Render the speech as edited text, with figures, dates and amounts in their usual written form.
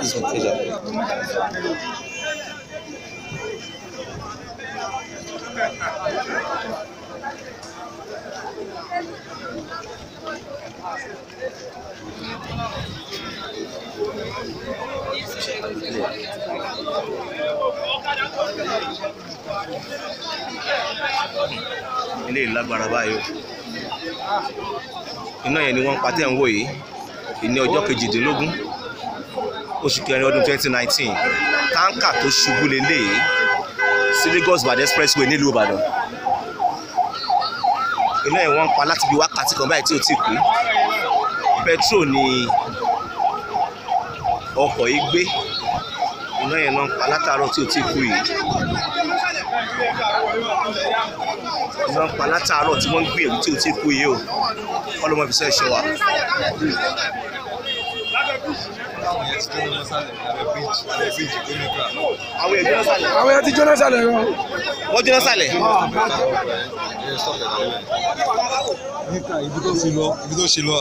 Excuse me, please. Ilé ìlágbára báyìí o. Iná yẹn ni wọ́n ń pa tẹ́ ń wò yìí ní ọjọ́ 18 oṣù kẹrin ọdún 2019. Táǹkà tó ṣubú lélẹ̀ sí Lagos Ìbàdàn Expressway nílùú Ìbàdàn. Iná yẹn wọ́n ń pa láti bí wákàtí kan báyìí tí ò tí kú. Petrol ni ọkọ̀ yìí gbé. Iná yẹn náà ń pa látàárọ̀ tí ò tí kú yìí. Iná ń pa látàárọ̀ tí wọ́n ń gbé èyí tí ò tí kú yìí o. Kọ́lọ́mọ fi sẹ́ ṣe wa. Àwọn èèyàn jóná sálẹ̀. Àwọn èèyàn ti jóná sálẹ̀ gan. Wọ́n jóná sálẹ̀. Ibi tó ṣe lọ.